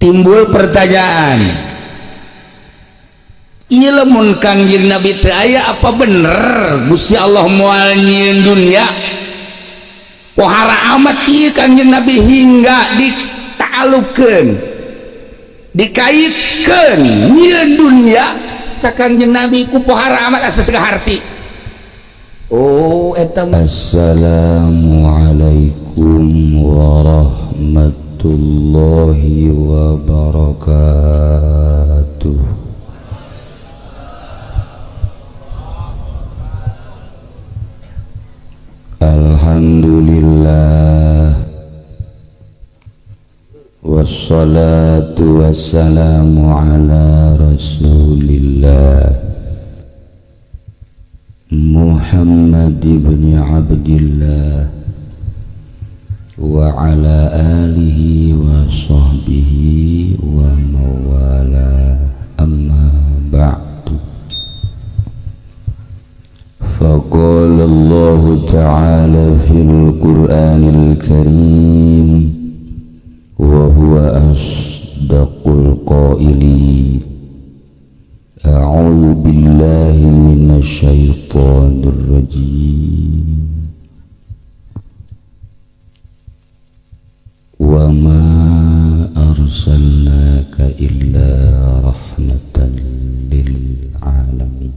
Timbul pertanyaan, ieu lamun Kangjeng Nabi teu aya, apa bener Gusti Allah moal nyieun dunia? Pohara amat ieu Kangjeng Nabi hingga dita'alukeun, dikaitkeun nyieun dunia ka Kangjeng Nabi ku pohara amat, asa teu harti. Oh, eta. Assalamualaikum warahmatullahi wabarakatuh. Alhamdulillah, wassalatu wassalamu ala rasulillah Muhammad ibn Abdillah wa ala alihi wa sahbihi wa mawala, amma ba'du. Faqala Allah ta'ala fil Qur'anil Karim wa huwa asdaqul qailin. A'udzu billahi minasy syaithanir rajim. Wa ma arsalnaka illa rahmatan lil alamin.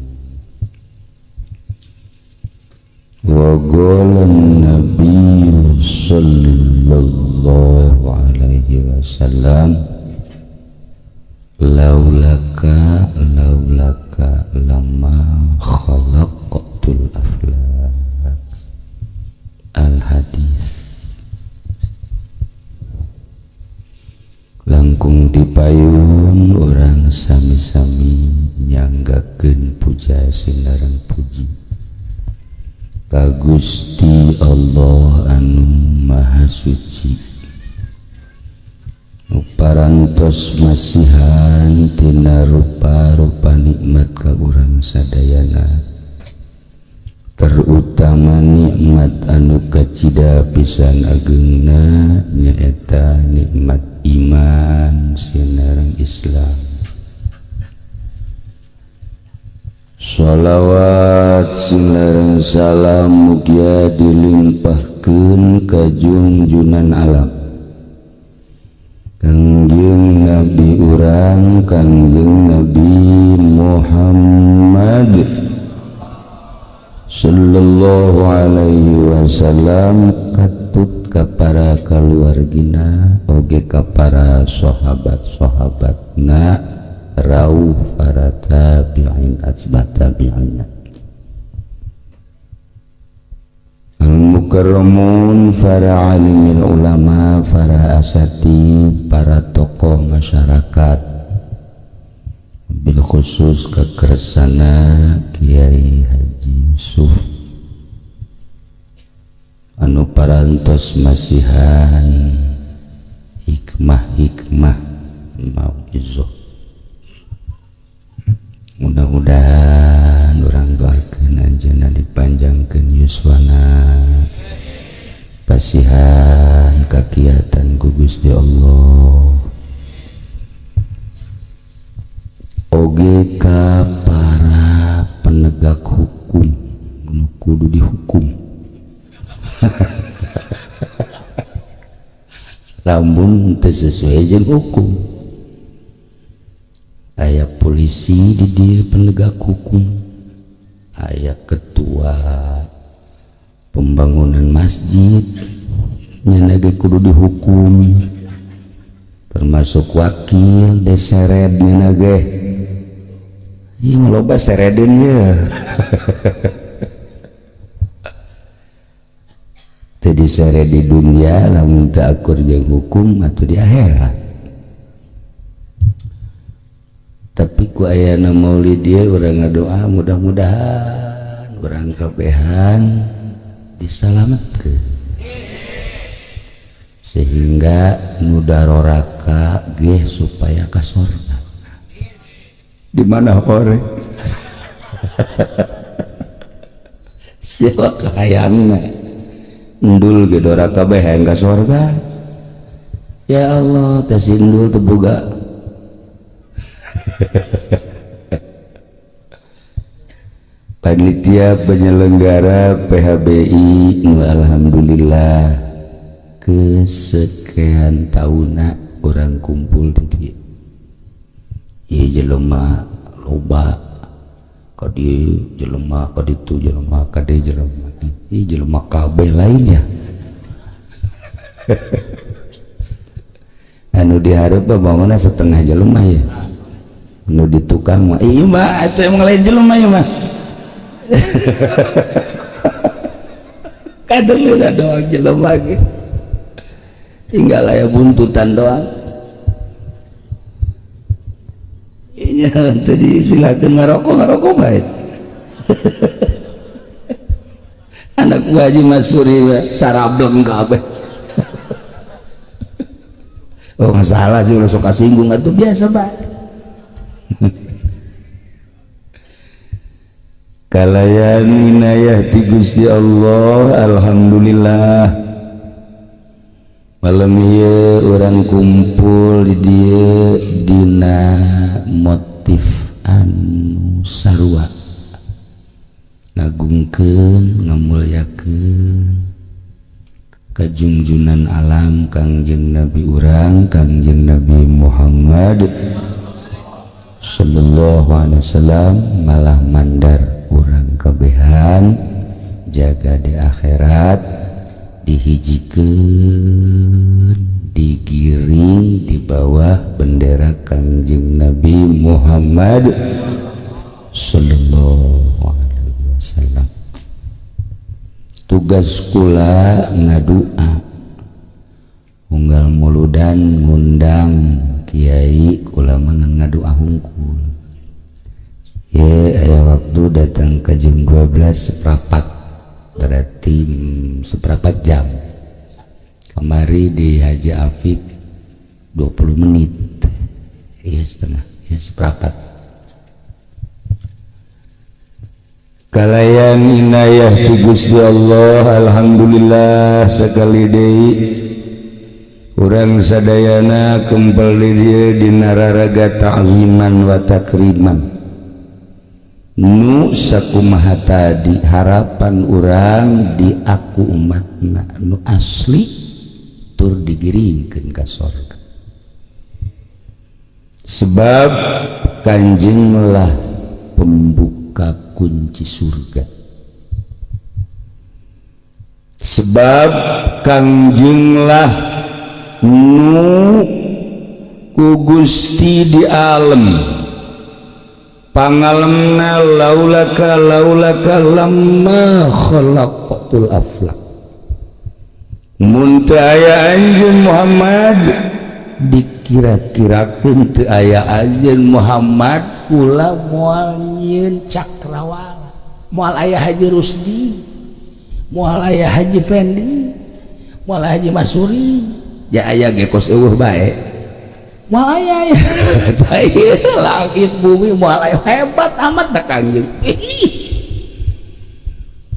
Wa qala an-nabiy sallallahu alaihi wasallam, laulaka laulaka lama khalaqtul aflak. Al hadis. Langkung dipayun orang sami-sami nyanggakeun puja sinareng puji ka Gusti Allah anu Maha Suci, nu parantos masihan tina rupa-rupa nikmat ka urang sadayana, terutama nikmat anu kacida pisan ageungna, nyaeta nikmat iman sinareng Islam. Shalawat sinareng salam mugia dilimpahkeun ka junjunan alam Kangjeng Nabi urang, Kangjeng Nabi Muhammad sallallahu alaihi wasallam, katut ka para kaluargina oge ka para sahabat-sahabatna, rauh para tabi'in atsba tabi'in, al-mukarramun, para alimil ulama, para asatid, para tokoh masyarakat, bil khusus kekersana Kiai Haji Yusuf anu parantos masihan hikmah-hikmah mauizoh. Mudah-mudahan urang doakeun anjeunna dipanjangkeun yuswana, pasihan kakiatan ku Gusti Allah. Oge ka para penegak hukum nu kudu dihukum lamun teu sesuai jeung hukum. Aya polisi di dieu penegak hukum, aya ketua pembangunan masjid nya ge kudu dihukum, termasuk wakil deseret nya ge. Ieu mah loba seredeun ye. Teu diseret di dunia lamun teu akur jeung hukum atau di akhirat. Tapi ku ayana maulid dia urang ngadoa mudah-mudahan urang kabehan disalametkeun sehingga nu daroraka ge supaya ka sorga. Di mana hore? Siapa kahayangna? Endul ge doraka kabeh hayang ka sorga. Ya Allah, teh sindul teu boga. Panitia penyelenggara PHBI nu alhamdulillah kesekian tahunna urang kumpul di dieu. Ieu jelema loba ka dieu, jelema ka ditu, jelema ka dieu, jelema ieu jelema kabeh lainnya. Anu dihareup bangunna setengah jelema ya. Anu di tukang mah ieu mah atuh emang lain jelema ieu mah. Kadang udah doang jelema ge. Tinggal aya buntutan doang. Iya, tadi silakan ngarokok bae. Anak gua Haji Masuri sarableng kabeh. Oh masalah sih ulah sok kasinggung atuh biasa bae. Kalayan inayah ti Gusti Allah, alhamdulillah. Malam ieu urang kumpul di dieu dina motif anu sarua, ngagungkeun ngamulyakeun kajungjunan alam Kangjeng Nabi urang Kangjeng Nabi Muhammad sallallahu alaihi wasallam, malah mandar urang kabehan jaga di akhirat dihijikeun digiring di bawah bendera Kangjeng Nabi Muhammad sallallahu alaihi wasallam. Tugas kula ngadua unggal muludan ngundang kiai kula mah ngadua hungkul. Ye aya waktu datang ke jam 12.15, berarti seperempat jam. Kemari di Haji Afif 20 menit. Iya setengah, ya seperempat. Kalayan inayah ti Gusti Allah, alhamdulillah sekali deui urang sadayana kempel di dieu dina raraga ta'ziman wa takriman. Nu sakumaha tadi harapan urang di aku umatna nu asli tur digiringkeun ka sorga. Sebab Kanjeng lah pembuka kunci surga. Sebab Kanjeng lah nu ku Gusti di alam. Pangalemna laulaka laulaka lamma khalaqatul aflak. Mun teu aya anjeun Muhammad, dikira-kirakeun teu aya anjeun Muhammad kula moal nyieun cakrawala, moal aya Haji Rusdi, moal aya Haji Fendi, moal Haji Masuri, ya aya ge kos eueuh bae. Moal aya langit bumi moal aya, hebat amat tak Kangjeng.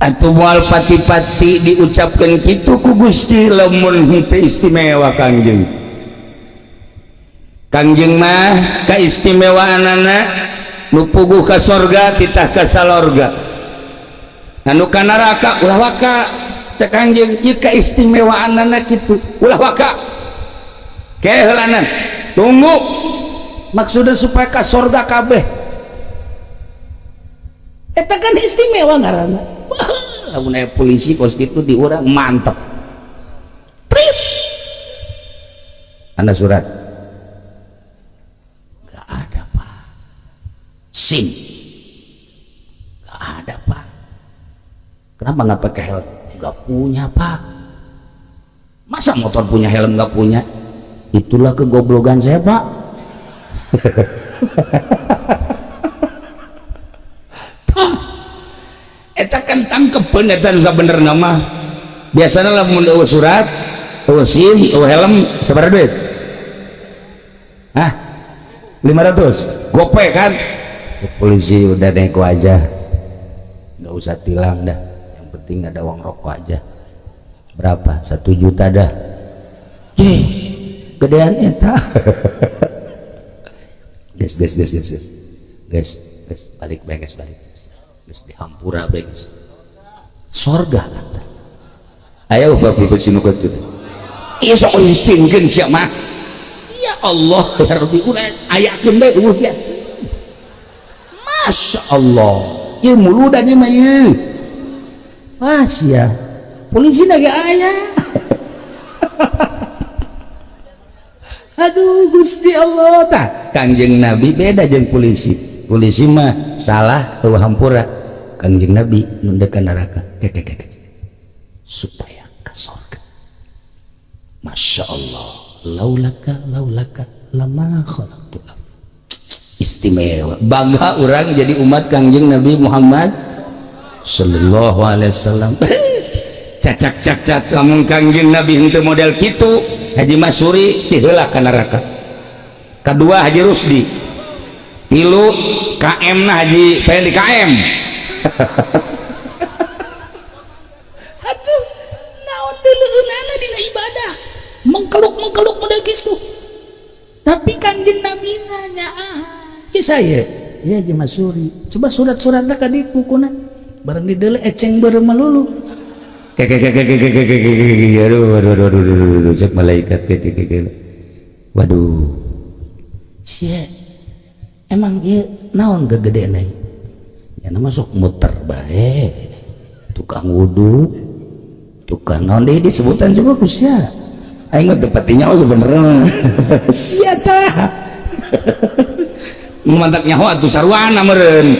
Atuh moal pati-pati diucapkeun kitu ku Gusti lamun henteu istimewa Kangjeng. Kangjeng mah kaistimewaanana nu puguh ka sorga titah ka salorga, anu ka neraka ulah waka. Cek Kangjeng ieu kaistimewaanana kitu, ulah waka keheulanan tunggu, maksudnya supaya ka sorga kabeh. Eta kan istimewa ngaranna. Lamun aya polisi kos kitu di urang mantep. Prit. Anda surat? Gak ada, Pak. SIM? Gak ada, Pak. Kenapa nggak pakai helm? Gak punya, Pak. Masa motor punya helm nggak punya? Itulah kegoblokan saya, Pak. Eta kan tangkepeun eta nu sabenerna mah. Biasana lamun eueuh surat, eueuh SIM, eueuh helm, sabaraha duit? Hah? 500? Gope kan? Polisi udah neko aja. Nggak usah tilang dah. Yang penting ada uang rokok aja. Berapa? 1 juta dah. Cih. Gedean eta. Geus, geus, geus, geus, geus. Geus, geus, balik bae, geus, balik. Geus dihampura bae, geus. Sorga kata. Ayo bapak ibu sinu kitu. Ieu sok isinkeun sia mah. Ya Allah ya Rabbi, ulah ayakeun bae eueuh ya. Masya Allah. Ieu muludan ieu mah ieu. Mas ya. Polisi lagi aya. Aduh Gusti Allah tah. Kangjeng Nabi beda jeung polisi. Polisi mah salah eueuh hampura. Kangjeng Nabi nunda ka neraka. Kek. Supaya ka sorga. Masya Allah. Laulaka laulaka lama khalaqtu. Istimewa. Bangga orang jadi umat Kangjeng Nabi Muhammad sallallahu alaihi wasallam. Cacak-cacak lamun Kangjeng Nabi henteu model kitu, Haji Masuri ti heula ka neraka. Kadua Haji Rusdi. Tilu KM na Haji Fendi KM. Atuh naon deuleueunana dina ibadah. Mengkeluk-mengkeluk model kitu. Tapi Kangjeng Nabi nanya ah, Ieu saya, ya Haji Masuri. Coba surat-suratna ka ditu kuna. Bareng dideuleu eceng beureum melulu. Kek kek kek kek kek kek kek, aduh aduh aduh aduh aduh aduh, cek malaikat kek kek kek. Waduh. Sia. Emang ieu naon gegedena ieu? Nya masuk muter bae. Tukang wudu, tukang naon deui disebutan coba ku sia. Aing mah teu pati nyaho sebenarnya. Sia tah. Mantak nyaho atuh sarwana meureun.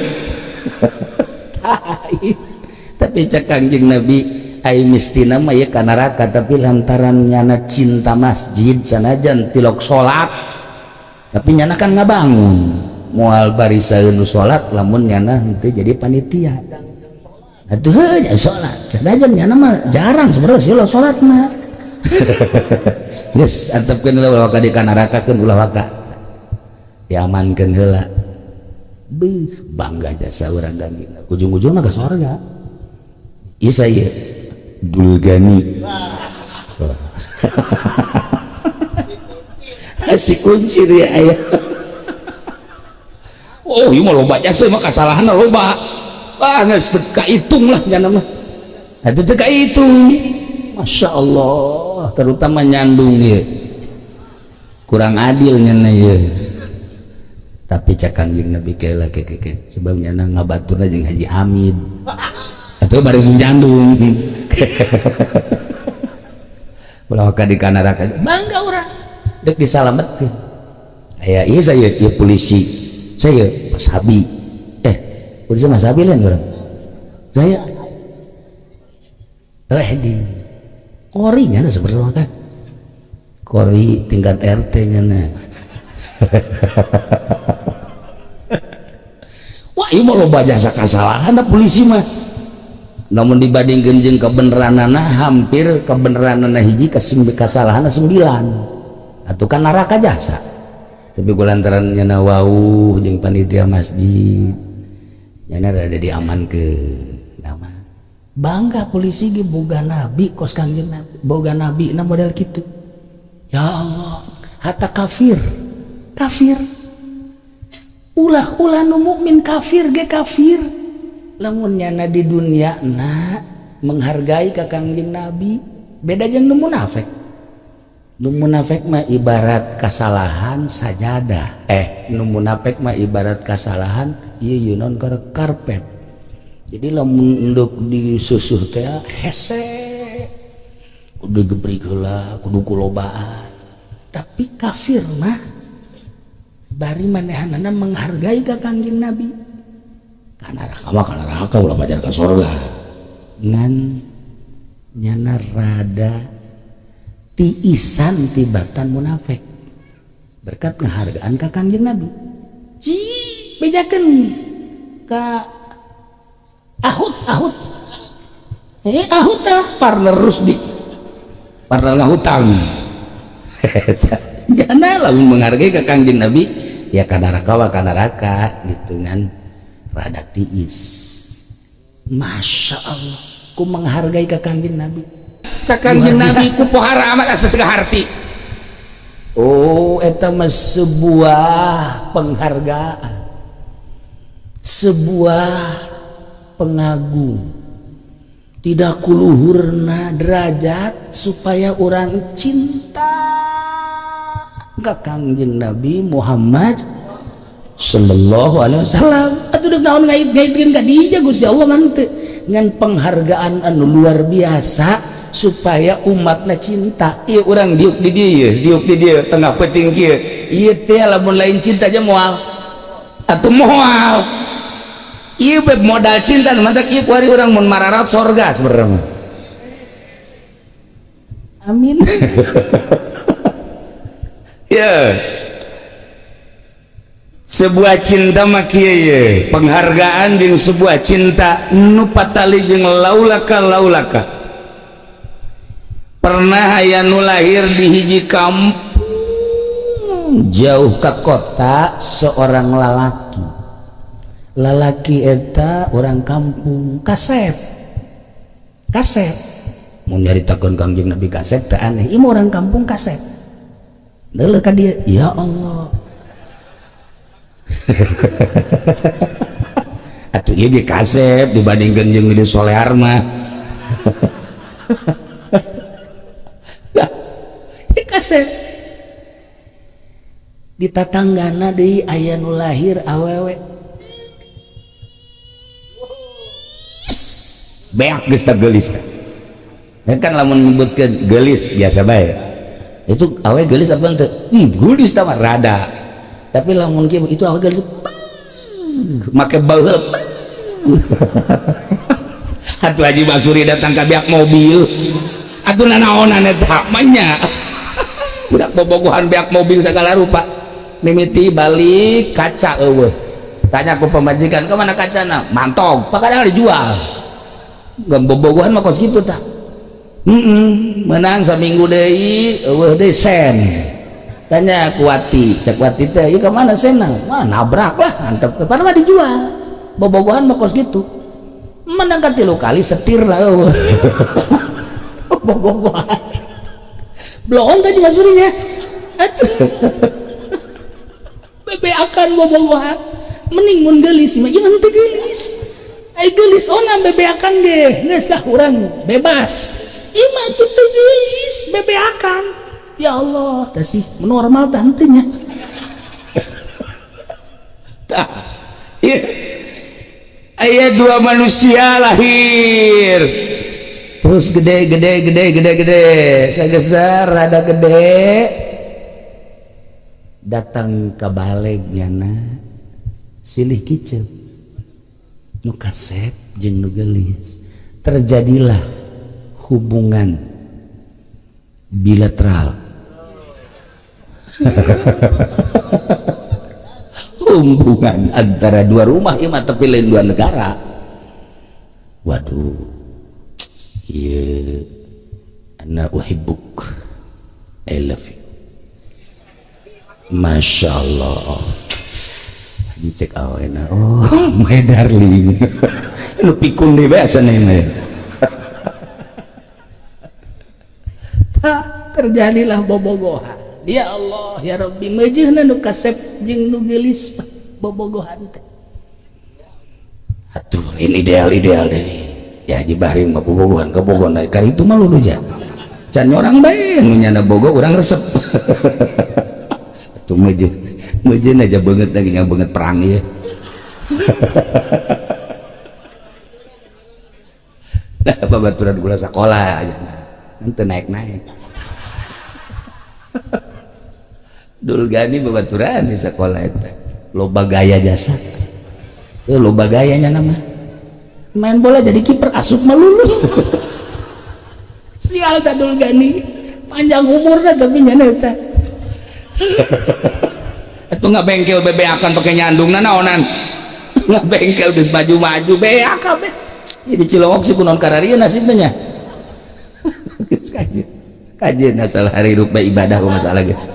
Tapi cek Kangjeng Nabi ai mistina mah ieu ka neraka, tapi lantaran nyana cinta masjid sanajan tilok salat tapi nyana kan ngabangun moal barisaeun nu salat lamun nyana henteu jadi panitia. Atuh heuh nya salat sanajan nyana mah jarang sebenarnya sih lo salat mah. Geus antepkeun heula ulah waka di ka neraka keun ulah waka. Diamankeun heula. Beuh bangga jasa urang Kangjeng. Ujung-ujung mah ka sorga. Ieu saya Dulgani. Si kunci dia aya. Oh, ieu mah loba jasa mah kasalahanna loba. Ah geus teu kaitung lah nya mah. Atuh teu kaitung. Masya Allah, terutama nyandung ieu. Kurang adil nya ieu. Tapi cek Kangjeng Nabi keula ke ke ke sebab nyana ngabaturna jeung Haji Hamid. Atuh baris nyandung. Ulah ka di neraka. Bangga urang. Dek disalametkeun. Aya ieu saya ieu polisi. Saya Mas Habi. Polisi Mas Habi lain urang. Saya di kori nya sebenarnya kan. Kori tingkat RT nya na. Wah, ieu mah loba jasa kasalahan da polisi mah. Namun dibandingkeun jeung kebenaranana hampir kebenaranana hiji kasalahanna 9. Atuh kan neraka jasa. Tapi kulantaran nyana wauh jeung panitia masjid. Nyana rada diamankeun. Nama. Bangga polisi ge boga nabi kos Kangjeng Nabi, boga nabi na model kitu. Ya Allah, hatta kafir. Kafir. Ulah-ulah nu mukmin kafir ge kafir. Lamun nyana di dunia na menghargai ka Kangjeng Nabi, beda jeung nu munafik. Nu munafik mah ibarat kasalahan sajadah. Nu munafik mah ibarat kasalahan ieu ieu naon karpet. Jadi lamun endek disusuh teh hese. Kudu gebrig heula, kudu kulobaan. Tapi kafir mah bari manehanana menghargai ka Kangjeng Nabi. Ka neraka mah ka neraka ulah pajar ka sorga. Ngan nyana rada tiisan tibatan munafik. Berkat ngahargaan ka Kangjeng Nabi. Ci bejakeun ka ahut ahut. Ahut tah partner Rusdi. Partner ngahutang. Jana lamun menghargai ka Kangjeng Nabi ya ka neraka wa ka neraka gitu kan. Rada tiis. Masya Allah, ku menghargai ka Kangjeng Nabi. Ka Kangjeng Nabi ku pohara amat asa teu harti. Oh, eta mah sebuah penghargaan, sebuah pengagung, tidak kuluhurna derajat supaya orang cinta ke Kangjeng Nabi Muhammad sallallahu alaihi wasallam. Atuh deuk naon ngait-ngaitkeun ka dinya Gusti Allah mah teu ngan penghargaan anu luar biasa supaya umatna cinta. Ieu urang diuk di dieu, diuk di dieu tengah peuting kieu. Ieu teh lamun lain cinta aja moal. Atuh moal. Ieu beb modal cinta mantak ieu kuari urang mun mararat sorga sebenarnya. Amin. Ya. Sebuah cinta mah kieu ye, penghargaan jeung sebuah cinta nu patali jeung laulaka laulaka. Pernah aya nu lahir di hiji kampung jauh ke kota, seorang lalaki. Lalaki eta orang kampung kasep. Kasep. Mun nyaritakeun Kangjeng Nabi kasep teh aneh. Ieu orang kampung kasep. Deuleu ka dieu, ya Allah. Atuh ieu ge kasep dibandingkeun jeung di solear mah. Kasep. Di tatanggana deui aya nu lahir awewe. Beak geus teh geulis. Ya kan lamun nyebutkeun geulis biasa bae. Itu awe geulis apa henteu? Geulis tah mah rada. Tapi lamun kieu itu awe geulis make baheul. Atuh Haji Basuri datang ka beak mobil. Atuh nanaonan eta mah nya. Budak bobogohan beak mobil segala rupa. Mimiti balik kaca eueuh. Tanya ku pemajikan, "Ke mana kacana?" Mantog, pakadang dijual. Gak bobogohan mah kos kitu tah. Menang saminggu deui eueuh deui sen. Tanya ku Wati, cek Wati teh, "Ieu ka mana sena?" Wah, nabrak lah, antep. Padahal mah dijual. Bobogohan mah kos kitu. Menang ka 3 kali setir lah eueuh. Bobogohan. Bloon tadi masurinya. Atuh. Bebeakan bobogohan. Mending mun geulis mah ieu mah teu geulis. Ai geulis ona bebeakan ge, geus lah urang bebas. Ieu mah atuh teu geulis, bebeakan. Ya Allah, tah sih normal tah henteu nya. Tah. Ieu aya dua manusia lahir. Terus gede gede gede gede gede, sageser rada gede. Datang ke balegnya na silih kicep. Nu kasep jeung nu geulis. Terjadilah hubungan bilateral. Hubungan antara dua rumah ieu mah tapi lain dua negara. Waduh. Ieu ana uhibbuk. I love you. Masya Allah. Dicek awena. Oh, my darling. Lu pikun deh biasa nih mah. Tak terjadilah bobogohan. Ya Allah, ya Rabbi, meujeuhna nu kasep jeung nu geulis bobogohan teh. Atuh, ini ideal-ideal deui. Ya Haji Bahri mah bobogohan kebogohan kali itu mah lulu ja. Can orang bae nu nyana bogo urang resep. Atuh meujeuh, meujeuh aja beungeut lagi nya beungeut perang ieu. Dah babaturan gula sakola aja. Nanti naik-naik. Dulgani babaturan di sekolah eta. Loba gaya jasa. Loba gayanya nama. Main bola jadi kiper asup melulu. Sial ta Dulgani. Panjang umurna tapi nya eta. Itu nggak bengkel bebeakan pakai nyandung naonan. Nggak bengkel geus maju-maju beak kabeh. Jadi Cilongok sih kunaon kararia nasibnya nya. Geus kajeun. Kajeun asal hari hidup bae ibadah ku masalah geus.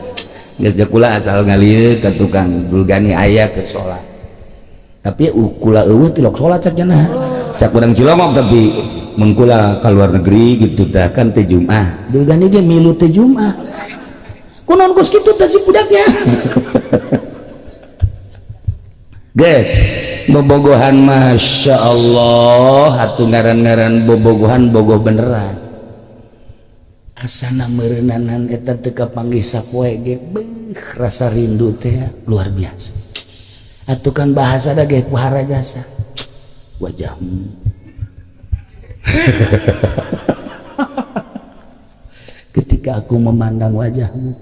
Geus kula asal ngalieu ka tukang Dulgani aya ke salat. Tapi kula eueuh tilok salat cak cenah. Cak urang Cilongok tapi mun kula ka luar negeri gitu tah kan teh Jumat. Dulgani ge milu teh Jumat. Kunaon kos kitu teh si budaknya. Guys, bobogohan Masya Allah, atuh ngaran-ngaran bobogohan bogoh beneran. Asana meureunana eta teu kapanggih sapoe ge, beuh rasa rindu teh luar biasa. Atuh kan bahasa da ge pohara jasa. Wajahmu. Ketika aku memandang wajahmu,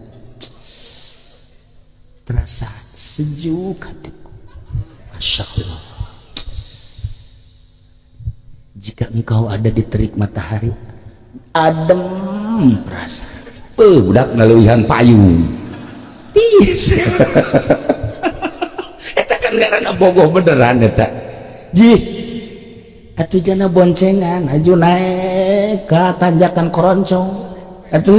terasa sejuk hatiku. Masya Allah. Jika engkau ada di terik matahari, adem perasaan. Budak ngaleuwihan payung. Tis. Eta kan ngaranna bogoh beneran eta. Jih. Atuh jana boncengan, aju naek ka tanjakan koroncong. Atuh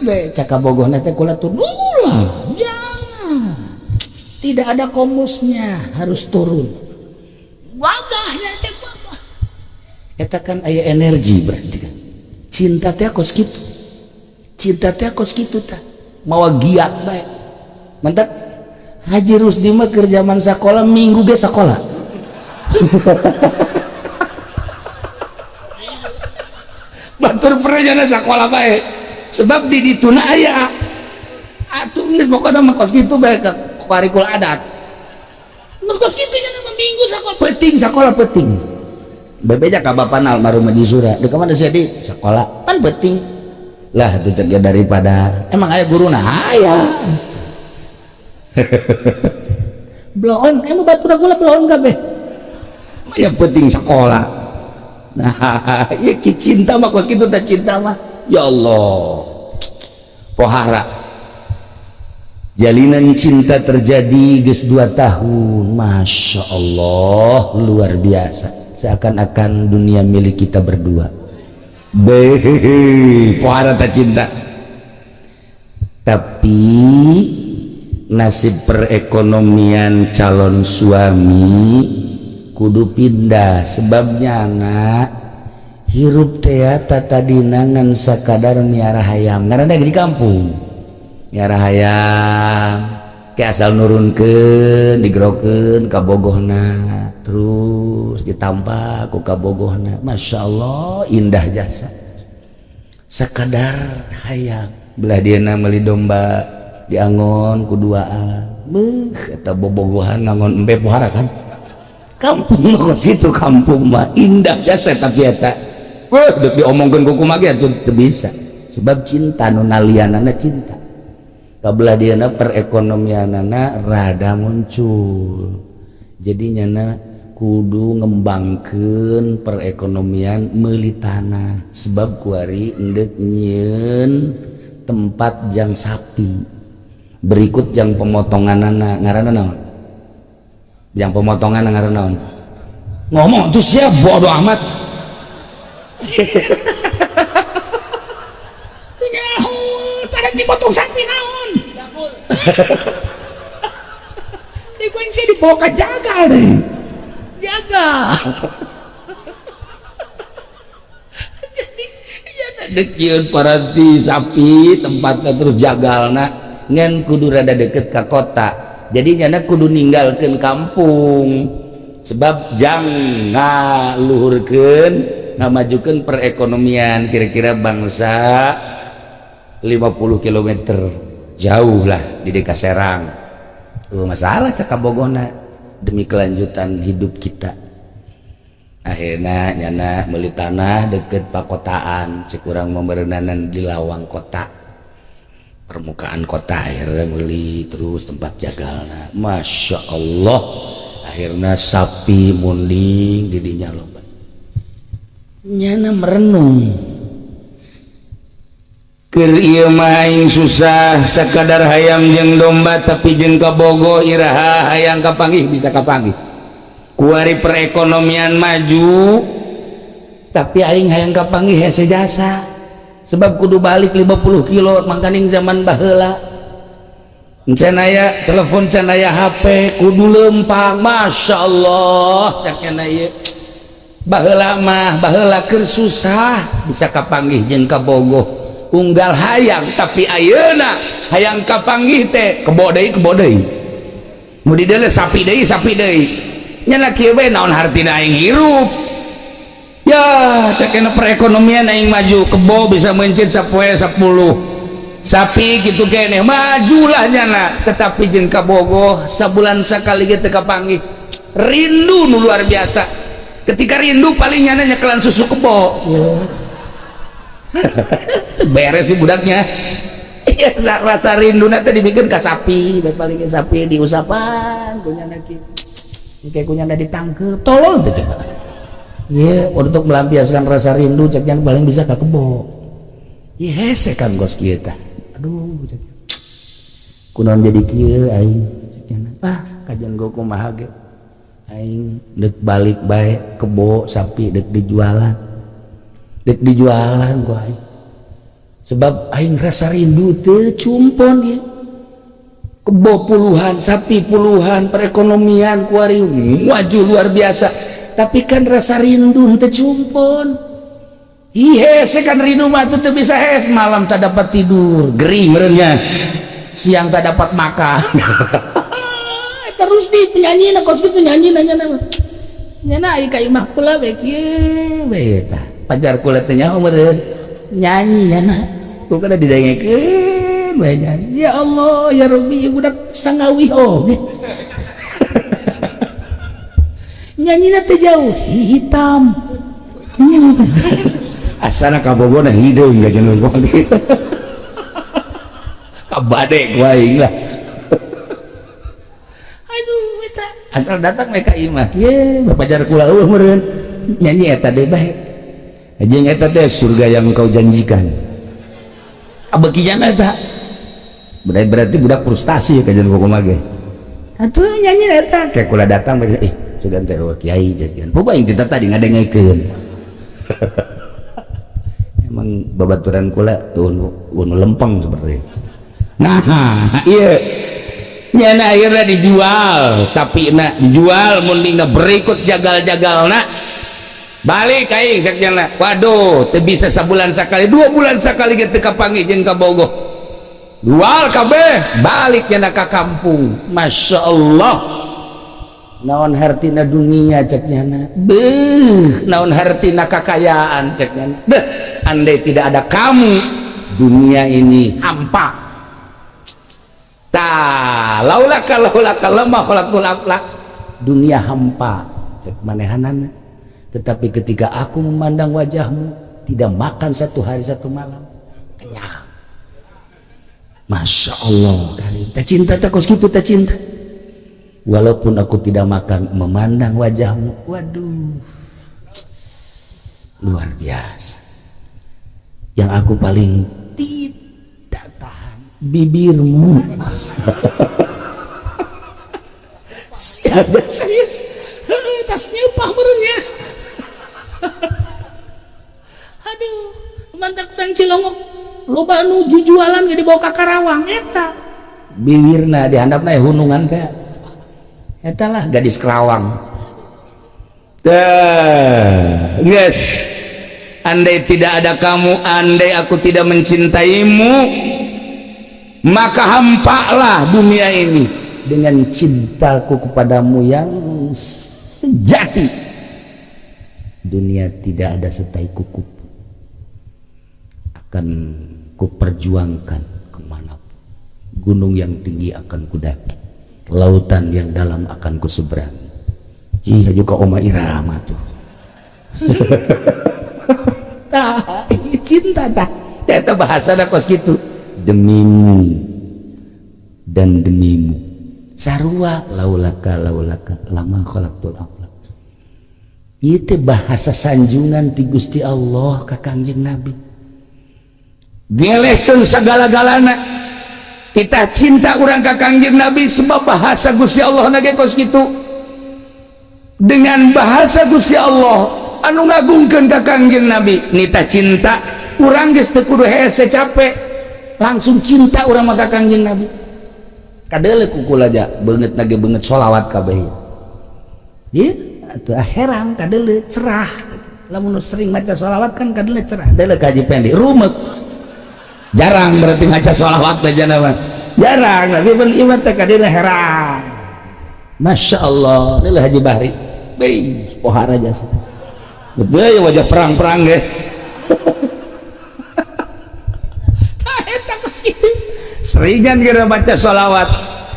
be caka bogohna teh kula tuh ulah, jangan. Tidak ada komusnya, harus turun. Wagahnya teh wagah. Eta kan aya energi berarti kan. Cinta teh kos kitu. Cinta teh kos kitu tah. Mawa giat bae. Mantap. Haji Rusdi mah keur zaman sakola minggu ge sakola. Batur pernah sakola bae. Sebab di dituna aya. Atuh geus pokona mah kos kitu bae ka parikul adat. Geus kos kitu nya mah minggu sakola peuting sakola peuting. Bebeja ka bapana almarhum Haji Sura. Deuk ka mana sia di sakola pan peuting. Lah atuh cek daripada emang aya guruna aya. Bloon emang batur gula bloon kabeh. Mah penting sekolah. Nah, ieu cinta mah kos kitu teh cinta mah. Ya Allah. Pohara. Jalinan cinta terjadi geus 2 tahun. Masya Allah, luar biasa. Seakan-akan dunia milik kita berdua. Beh, pohara tak cinta. Tapi nasib perekonomian calon suami kudu pindah sebabnya anak hirup teh tadina ngan sakadar miara hayam ngaranna di kampung miara hayam ke asal nurunkeun digerokeun ka bogohna terus ditambah ku kabogohna. Masya Allah indah jasa sakadar hayam belah dieuna meuli domba diangon ku duaan beuh eta bobogohan ngangon embe pohara kan kampung mah situ kampung mah indah jasa tapi eta weuh deuk diomongkeun ku kumaha ge atuh teu bisa sebab cinta nu nalianana cinta kabelah dieuna perekonomianana rada muncul jadi nyana kudu ngembangkeun perekonomian meuli tanah sebab kuari endek nyieun tempat jang sapi berikut jang pemotonganana ngaranna naon jang pemotongan ngaranna naon ngomong tuh siap bodoh amat nyaho pada dipotong sapi naon dikuing sih dibawa ke jagal deh jagal jadi ya dekieu paranti sapi tempatnya terus jagalna ngan kudu rada deket ke kota jadi nyana kudu ninggalkeun kampung sebab jang ngaluhurkeun ngamajukeun perekonomian kira-kira bangsa 50 km jauh lah di Deka Serang. Masalah cak kabogona demi kelanjutan hidup kita akhirnya nyana meuli tanah deket pakotaan cek urang memerenanan di lawang kota permukaan kota akhirnya beli terus tempat jagalna. Masya Allah akhirnya sapi munding didinya loba nyana merenung keur ieu mah aing susah sakadar hayam jeung domba tapi jeung kabogo iraha hayang kapanggih bisa kapanggih kuari perekonomian maju tapi aing hayang kapanggih hese jasa sebab kudu balik 50 kilo mangkaning zaman baheula can aya telepon can aya HP kudu lempang. Masya Allah cak nya ieu baheula mah baheula keur susah bisa kapanggih jeung kabogoh Unggal hayang, tapi ayeuna hayang kapanggih teh kebo deui, kebo deui. Nu dideuleu sapi deui, sapi deui. Nya kieu we, naon hartina aing hirup? Ya cek perekonomian aing maju, kebo bisa mencit sapoe 10 sapi gitu kene, majulah nyana. Tetapi jeung kabogoh sabulan sekali gitu kapanggih, rindu nu luar biasa. Ketika rindu, paling nyana nyekelan susu kebo, beres sih budaknya. Ya, rasa rindu nanti dibikin ke sapi, paling sapi diusapan kunyana kieu, kayak kunyana ditangkep. Tolol tuh coba ya, untuk melampiaskan rasa rindu cek yang paling bisa ke kebo. Ya hese kan gos kita. Aduh, cek kunaon jadi kieu aing cek. Ah, kajian gua kumaha ge aing dek balik bae, kebo sapi dek dijualan, dek dijualan gua aing, sebab aing rasa rindu teu cumpon. Ya kebo puluhan, sapi puluhan, perekonomian kuari maju luar biasa, tapi kan rasa rindu teu cumpon. Ih, hese kan rindu mah tuh bisa hes. Malam tak dapat tidur, gering merenya, siang tak dapat makan. Terus di penyanyi na kos gitu, nyanyi nanya nama nyana ai ka imah kula we kieu we. Tah pajar kula teh nyaho meureun nyanyi nyana ku kana didengekeun we nyanyi. Ya Allah, ya Rabbi, budak sangawih oge nyanyina teh jauh hitam. Asana kabogona hideung gajeun kabadek wae lah. Aduh, eta asal datang mereka imah ye bapajar kula eueuh meureun nyanyi eta deui bae jeung eta teh surga yang kau janjikan. Abekinya eta berarti berarti budak frustasi kajian kumaha ge atuh nyanyi eta. Kayak kula datang, eh sugan teh oh kiai jadian pokoknya kita tadi ngadengekeun. Emang babaturan kula tuh nu lempeng seperti. Nah iya, nyana akhirnya dijual sapi na, dijual mundingna, berikut jagal-jagal na balik aing cek nyana. Waduh, teu bisa sabulan sekali, 2 bulan sekali gitu kapanggih jeung kabogoh. Jual kabeh, balik nyana ka kampung. Masya Allah, naon hartina dunia cek nyana? Beuh, naon hartina kakayaan cek nyana? Deh, andai tidak ada kamu, dunia ini hampa. Ta laulaka laulaka lama khalaqtul aflak, dunia hampa cek manehanana. Tetapi ketika aku memandang wajahmu, tidak makan satu hari satu malam kenyang. Masya Allah, tak cinta tak kos gitu, tak cinta walaupun aku tidak makan, memandang wajahmu, waduh, luar biasa. Yang aku paling tidak tahan bibirmu. Siapa serius tas nyepah merenya. Aduh, mantap. Kurang cilongok loba nu jujualan ge dibawa ka Karawang eta bibirna dihandapna hunungan teh. Eta lah gadis Kerawang. Teh geus, andai tidak ada kamu, andai aku tidak mencintaimu, maka hampalah dunia ini. Dengan cintaku kepadamu yang sejati, dunia tidak ada setai kuku akan kuperjuangkan kemanapun. Gunung yang tinggi akan kudaki, lautan yang dalam akan kuseberangi. Iya juga Oma Irama tuh. Tah cinta tah eta bahasa kos gitu, demimu dan demimu. Sarua laulaka laulaka lama khalaqtul aflak. Itu bahasa sanjungan ti Gusti Allah ka Kangjeng Nabi. Gelehkeun segala-galana, kita cinta urang ka Kangjeng Nabi, sebab bahasa Gusti Allah na ge kos kitu. Dengan bahasa Gusti Allah anu ngagungkeun ka Kangjeng Nabi, nita cinta urang geus teu kudu hese capek, langsung cinta urang mah ka Kangjeng Nabi. Kadeuleu ku kula aja beungeut nage beungeut sholawat kabeh ieu atuh herang, kadeuleu cerah. Lamun sering maca sholawat kan kadeuleu cerah. Deuleu ka Haji Pendi rumek. Jarang berarti ngaca sholawat aja nama. Jarang, tapi pun ieu mah teh kadina heran. Masya Allah, ini Haji Bahri. Beuh, pohara jasa. Betul ya wajah perang-perang ge. Eta kos kitu. Seringan kira baca sholawat.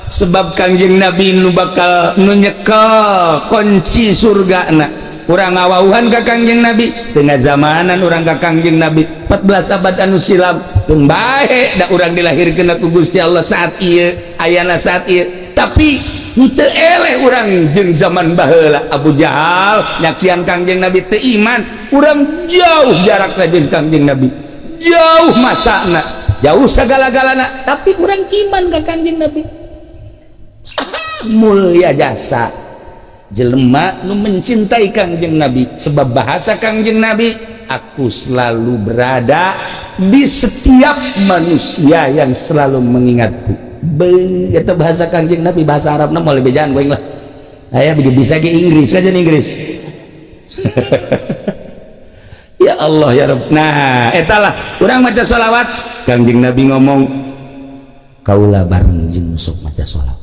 Sebab Kangjeng Nabi nu bakal nu nyekel kunci surgana. Urang ngawauhan ka Kangjeng Nabi tengah zamanan urang ka Kangjeng Nabi 14 abad anu silam teu bae da urang dilahirkeun ku Gusti Allah saat ieu ayana saat ieu tapi henteu eleh urang jeung zaman baheula Abu Jahal nyaksian Kangjeng Nabi teu iman urang jauh jarakna jeung Kangjeng Nabi jauh masana jauh sagala-galana tapi urang iman ka Kangjeng Nabi. Mulia jasa jelema nu mencintai Kangjeng Nabi sebab bahasa Kangjeng Nabi aku selalu berada di setiap manusia yang selalu mengingatku. Be eta bahasa Kangjeng Nabi bahasa Arabna moal bejaan ku aing lah. Aya bisa ge Inggris aja Inggris. Ya Allah ya Rabb. Nah eta lah urang maca sholawat Kangjeng Nabi ngomong kaula bareng jeung sok maca sholawat.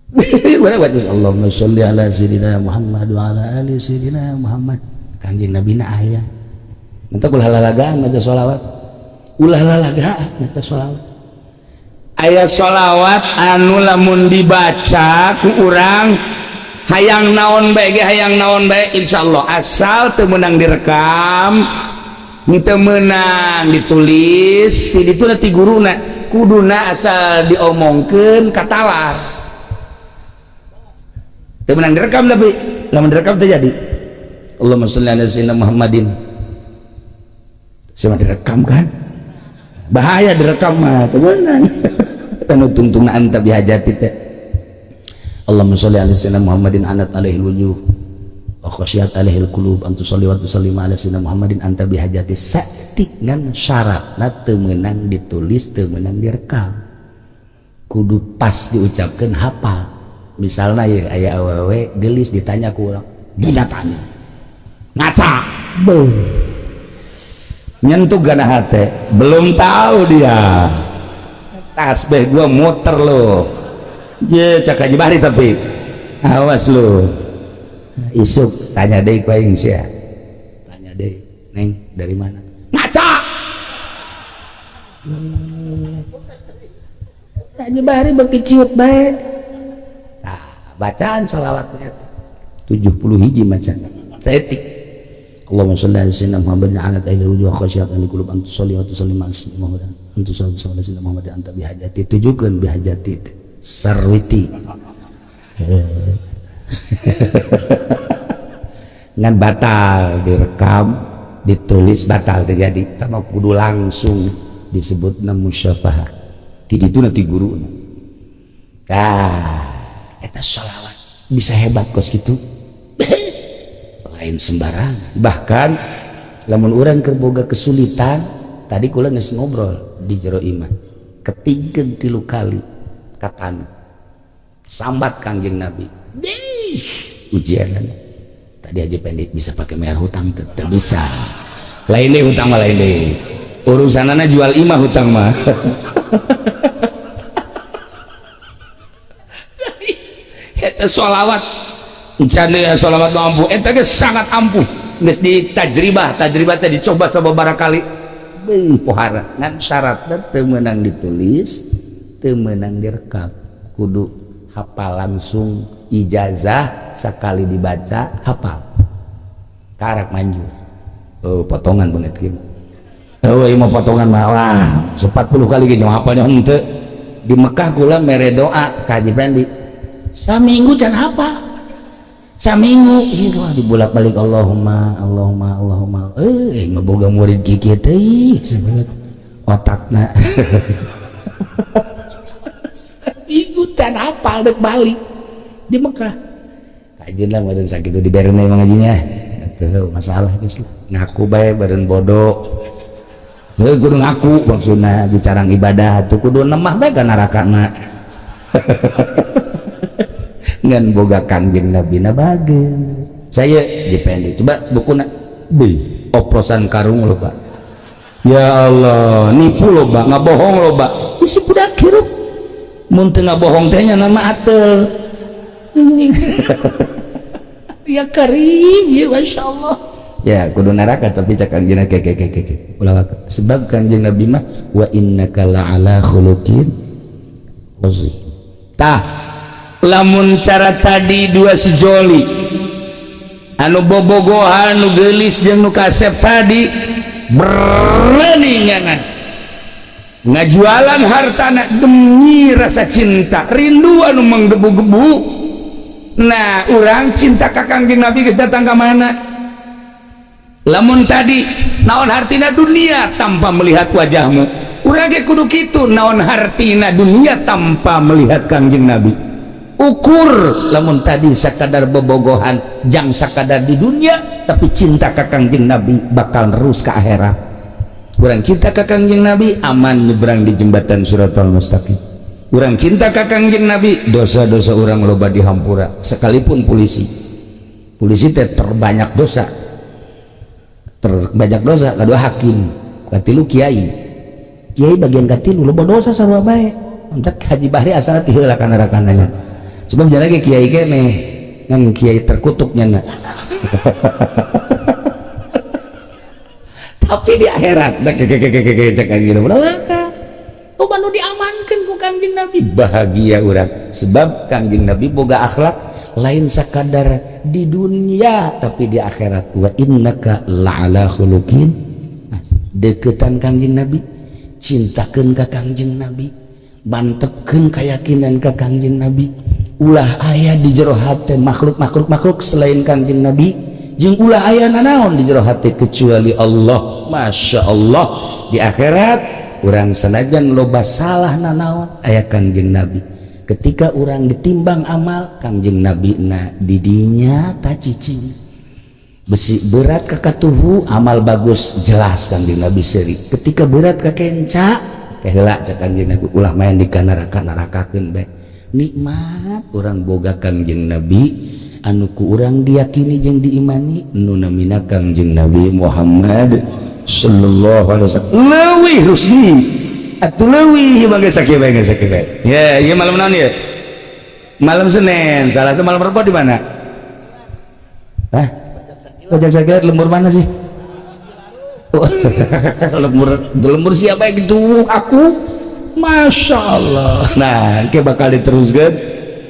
Allahumma sholli ala sayyidina Muhammad wa ala ali sayyidina Muhammad. Kangjeng Nabi na aya. Entah ulah lalagaan maca sholawat. Ulah lalagaan maca sholawat. Aya sholawat anu lamun dibaca ku urang hayang naon bae ge hayang naon bae insyaallah asal teu meunang direkam, teu meunang ditulis, ti ditu ti guruna kuduna asal diomongkeun katalar. Teu meunang direkam tapi lamun direkam teu jadi. Allahumma sholli ala sayyidina Muhammadin. Siapa direkam kan? Bahaya direkam mah, teu meunang. Anu tungtungna anta bihajati teh. Allahumma sholli ala sayyidina Muhammadin anat alaihi wujuh wa khasyat alaihi qulub an tusalli wa tusallim ala sayyidina Muhammadin anta bihajati saeutik ngan syaratna teu meunang ditulis teu meunang direkam. Kudu pas diucapkeun hafal. Misalnya ya aya awewe gelis ditanya ku urang dina tanya ngaca beuh nyentuh gana hate belum tahu dia tasbih gua muter lo je cak Haji Bahri tapi awas lo isuk tanya deui ku aing sia tanya deui neng dari mana ngaca Haji Bahri beuki ciut bae. Bacaan sholawatnya 70 hiji macana saeutik. Allahumma sholli ala sayyidina Muhammadin ala alaihi wujuh khasyat an qulub an tusalli wa tusallim ala sayyidina Muhammad an tusalli ala sayyidina Muhammad anta bihajati tujukeun bihajati sarwiti ngan batal direkam ditulis batal terjadi tama kudu langsung disebutna musyafahah ti ditu nanti guruna. Tah eta sholawat bisa hebat kos gitu lain sembarangan. Bahkan lamun urang keur boga kesulitan tadi kula geus ngobrol di jero imah ketingkeun 3 kali kapan sambat Kangjeng Nabi dih ujianana tadi aja pendek bisa pakai bayar hutang teu bisa lain deui hutang mah lain deui urusanana jual imah hutang mah. Sholawat encana sholawat nu ampuh eta ge sangat ampuh geus ditajribah tajribah teh dicoba sababaraha kali beuh pohara ngan syaratna teu meunang ditulis teu meunang direkam kudu hafal langsung ijazah sakali dibaca hafal karak manjur. Oh potongan banget kieu oh ieu mah potongan mah wah 40 kali ge nyawa hafalnya henteu di Mekah kula mere doa ka Haji Pendi saminggu can hafal saminggu ieu dibolak-balik Allahumma Allahumma Allahumma ngeboga murid kieu teh otakna saminggu can hafal dek balik di Mekah kajeun lah meureun sakitu dibereun emang ngajinya atuh masalah geus lah ngaku bae beureun bodoh heuh kudu ngaku maksudna bicarang ibadah atuh kudu nemah bae ka narakana. Ngan boga Kangjeng Nabi na bager saya dipendi coba bukuna beuh oplosan karung lho Pak. Ya Allah, nipu loba, ngabohong loba, isi budak hirup mun teu ngabohong teh nya nama atel. Ya Karim ya, Masya Allah. Ya kudu neraka, tapi cak Kanjeng ke ke ke ke ke ulah, sebab Kanjeng Nabi mah wa innaka la'ala khuluqin azim. Tah, lamun cara tadi dua sejoli anu bobogohan, nu geulis jeung nu kasep tadi, berani nyangan ngajualan hartana demi rasa cinta rindu anu menggebu-gebu. Nah, urang cinta ka Kangjeng Nabi geus datang ka mana? Lamun tadi naon hartina dunia tanpa melihat wajahmu, urang ge kudu kitu, naon hartina dunia tanpa melihat Kangjeng Nabi. Ukur lamun tadi sakadar bobogohan jang sakadar di dunia, tapi cinta ka Kangjeng Nabi bakal terus ke akhirat. Urang cinta ka Kangjeng Nabi, aman nyebrang di jembatan Siratal Mustaqim. Urang cinta ka Kangjeng Nabi, dosa-dosa urang loba dihampura, sekalipun polisi. Polisi teh terbanyak dosa, terbanyak dosa. Kedua hakim, katilu kiai. Kiai bagian katilu loba dosa, sarua bae. Entak Haji Bahri asalna ti heula kana rakananya, sebab jalan ge kiai keneh ngan kiai terkutuknya na. Tapi di akhirat dah ke ke ke ke ke cek anjing. Oh, nu diamankan ku Kangjeng Nabi. Bahagia urang, sebab Kangjeng Nabi boga akhlak lain sakadar di dunia, tapi di akhirat. Wa innaka la'ala khuluqin. Deketan Kangjeng Nabi, cintakeun ka Kangjeng Nabi, mantepkeun keyakinan ka Kangjeng Nabi. Ulah aya di jero hate makhluk makhluk makhluk selain Kangjeng Nabi, jeung ulah aya nanaon di jero hate kecuali Allah. Masya Allah, di akhirat urang sanajan loba salah nanaon, aya Kangjeng Nabi. Ketika urang ditimbang amal, Kangjeng Nabi na didinya tacicing besi berat ka katuhu. Amal bagus jelas Kangjeng Nabi seri. Ketika berat ka kenca heula, cek Kangjeng Nabi, ulah main di neraka, nerakakeun bae. Nikmat urang boga Kangjeng Nabi anu ku urang diyakini jeung diimani, nu namina Kangjeng Nabi Muhammad sallallahu alaihi wasallam. Leuwih rusdi atuh, leuwih bae sakieu bae, sakieu bae. Ya, ieu malam naon ya? Malam Senin, salah satu malam Rebo di mana? Hah? Pajak Sakilat lembur mana sih? Oh, lembur lembur siapa gitu aku? Masya Allah. Nah, ke bakal diteruskan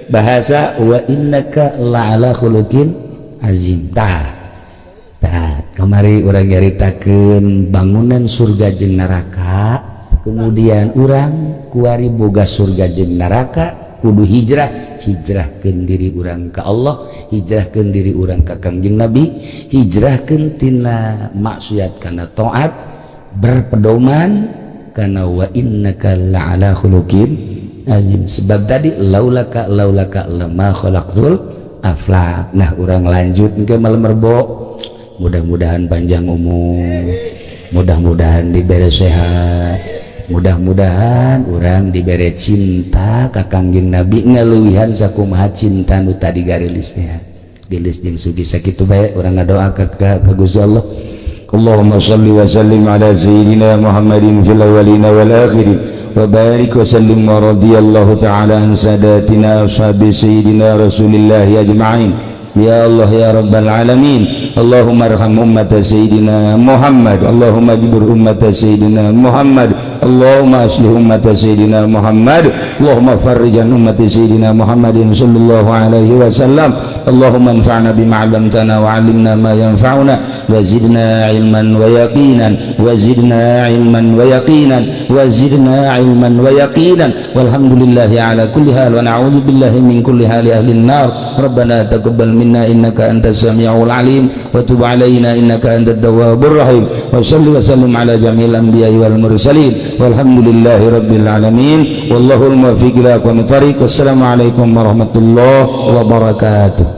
bahasa wa innaka la'ala khuluqin azim. Tah, tah, kamari urang nyaritakeun bangunan surga jeung neraka, kemudian urang kuari boga surga jeung neraka kudu hijrah. Hijrahkeun diri urang ka Allah, hijrahkeun diri urang ka Kangjeng Nabi, hijrahkeun tina maksiat kana taat, berpedoman kana wa innaka la'ala khuluqin azim. Sebab tadi laulaka laulaka lama khalaqtul aflak. Nah, urang lanjut ke malam Rebo. Mudah-mudahan panjang umur, mudah-mudahan diberi sehat, mudah-mudahan urang diberi cinta ka Kangjeng Nabi ngaluwihan sakumaha cinta nu tadi garilisnya gelis jeung sugi. Sakitu bae urang ngadoa ka Gusti Allah. Allahumma salli wa sallim ala sayyidina Muhammadin fil awwalina wal akhirin wa barik wa sallim wa radiyallahu ta'ala an sadatina ashabi sayyidina Rasulillah ajma'in. Ya Allah ya Rabbal Alamin, Allahumma arham ummata sayyidina Muhammad, Allahumma jibur ummata sayyidina Muhammad, Allahumma aslih ummata sayyidina Muhammad, Allahumma farrijan ummati sayyidina Muhammadin sallallahu alaihi wasallam. Allahumma anfa'na bima 'allamtana wa 'allimna ma yanfa'una wa zidna ilman wa yaqinan wa zidna ilman wa yaqinan wa zidna ilman wa yaqinan. Walhamdulillahi ala kulli hal wa na'udzu billahi min kulli hali ahli an-nar. Rabbana taqabbal minna innaka antas samiul alim wa tub alaina innaka antat tawwabur rahim. Wa salli wa sallim ala jami'il anbiya'i wal mursalin. Walhamdulillahi rabbil alamin. Wallahul muwaffiq ila aqwamit thariq. Wassalamu alaikum warahmatullahi wabarakatuh.